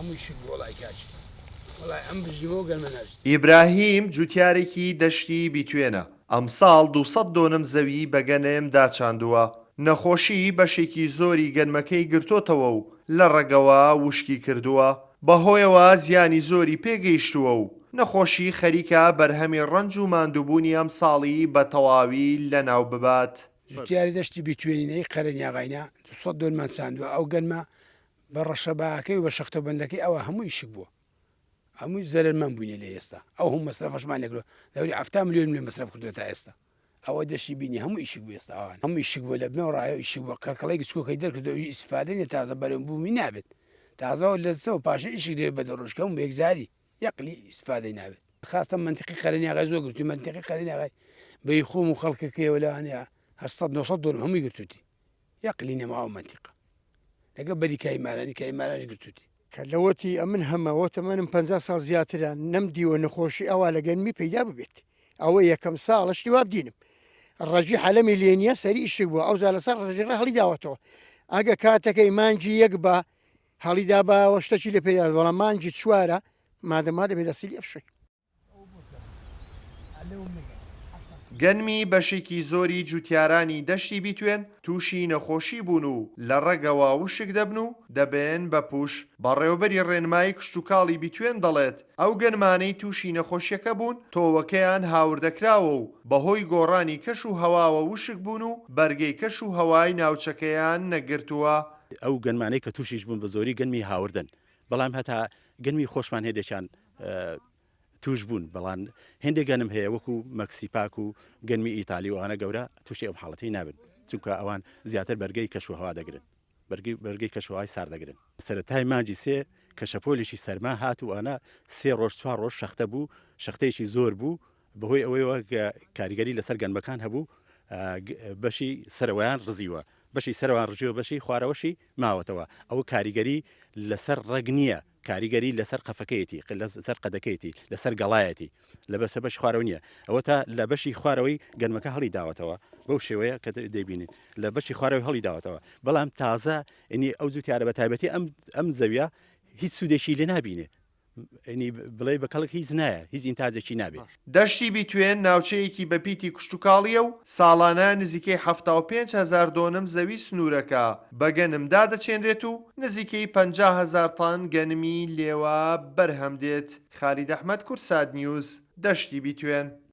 هەمووی شک بوو وەڵای کاکی وەڵای ئەم بژیوە و گەنمە ناژی. ئیبراهیم جوتیارێکی دەشتی بیتوێنە، ئەمساڵ 200 دۆنم زەویی بە گەنم داچاندووە، نەخۆشی بەشێکی زۆری گەنمەکەی گرتۆتەوە و لە ڕەگەوە وشکی کردووە، بەهۆیەوە زیانی زۆری پێگەیشتووە و نەخۆشی خەریکە بەرهەمی ڕەنج و ماندووبوونی ئەمساڵی بە تەواوی لەناو ببات. جوتیاری دەشتی بیتوێنینەی قەرەنیاغاینە 200 دۆنمان چاندووە، ئەو گەنمە بە ڕەشەباکەی و بە شەختە بەندەکەی ئەوە هەمووی ئیشک بووە هەمووی زەرەرمان بووینە لێ ئێستا ئەو هەموو مەسرەفەشمان لێ کردووە دەوری 70 ملیۆن لێ مەسرەف کردووە تا ئێستا ئەوە دەشی بینی هەموو ئیشک بوو ئێستا ئەوان هەموو ئیشک بووە لە بنەوە ڕایەوە ئیشک بووە کەرکەڵەی گچکۆکەی دەرکردووە ئیش ئیسفادە نیە تازە بەرەو بوومی نابێت تازە لەسەوە پاشە ئیشک دەوێت بە دە ڕۆژ کە هەموو بەیەکجاری یەقلی ئیسفادەی نابێت خاستە مەنتیقی قەرەنیاغای زۆر گرتووی مەنتیقی قەرەنیاغای بەی خۆم و خەڵکەکەیەوە لەوانەیە 800 900 دۆنم هەمووی گرتووتی یەقلی نەما ئەو مەنتیقە لەگە بەری کای مارانی کای مارانش گرتوتی. کە لەوەتی ئەمن هەمە وە تەمەنم 50 ساڵ زیاترە نەم دیوە نەخۆشی ئەوا لە گەنمی پەیدا ببێت ئەوە یەکەم ساڵە شتی وا بدینم ڕەگی حەلەمی لێ نییە سەری ئیشک بووە ئەوجا لەسەر ڕەگی ڕە هەڵی داوەتەوە ئەگە کاتەکەی مانگی یەک بە هەڵی دابایەوە شتەکی لێ پەیدا بەڵام مانگی چوارە مادەما دەبێت دەستی لێ بشۆی. گەنمی بەشێکی زۆری جوتیارانی دەشتی بیتوێن تووشی نەخۆشی بوون و لە ڕەگەوە وشک دەبن و دەبن بە پوش، بەڕێوەبەری ڕێنمایی کشتوکاڵی بیتوێن دەڵێت، ئەو گەنمانەی تووشی نەخۆشیەکە بوون تۆوەکەیان هاوردەکراوە و بەهۆی گۆڕانی کەش و هەواوە وشک بوون و بەرگەی کەش و هەوای ناوچەکەیان نەگرتووە. ئەو گەنمانەی کە تووشیش بوون بە زۆری گەنمی هاوردەن، بەڵام هەتا گەنمی خۆشمان هێندێکیان توش بوون بەڵام هێندێک گەنم هەیە وەکو مەکسی پاک و گەنمی ئیتالی و ئەوانە گەورە تووشی ئەم حاڵەتی نابن چونکە ئەوان زیاتر بەرگەی کەشوهوا دەگرن بەرگەی بەرگەی کەشوهوای سار دەگرن سەرەتای مانگی سێ کە شەپۆلێکی سەرما هات و ئەوانە سێ ڕۆژ چوار ڕۆژ شەختە بوو شەختەیەکی زۆر بوو بەهۆی ئەوەیەوە کە کاریگەری لەسەر گەنمەکان هەبوو بەشی سەرەوەیان ڕزیوە بەشی سەرەوان ڕژیوە بەشی خوارەوەشی ماوەتەوە ئەوە کاریگەری لەسەر ڕەگ نییە کاریگەری لەسەر قەفەکەیەتی لەسەر قەدەکەیەتی لەسەر گەڵایەتی لە بەسە بەشی خوارەوە نییە ئەوە تا لە بەشی خوارەوەی گەنمەکە هەڵی داوەتەوە بەو شێوەیە کە دەیبینین لە بەشی خوارەوەی هەڵی داوەتەوە بەڵام تازە ئینی ئەو جوتیارە بە تایبەتی ئەم ئەم زەویە هیچ سوودێکی لێ نابینێ ینی بڵێ بە کەڵک هیچ نایە هیچ ئینتاجێکی نابێ. دەشتی بیتوێن ناوچەیەکی بەپیتی کشتوکاڵییە و ساڵانە نزیکەی 75 هەزار دۆنم زەوی سنوورەکە بە گەنم دادەچێنرێت و نزیکەی 50 هەزار تەن گەنمی لێوە بەرهەم دێت. خالید ئەحمەد، کوردسات نیوز، دەشتی بیتوێن.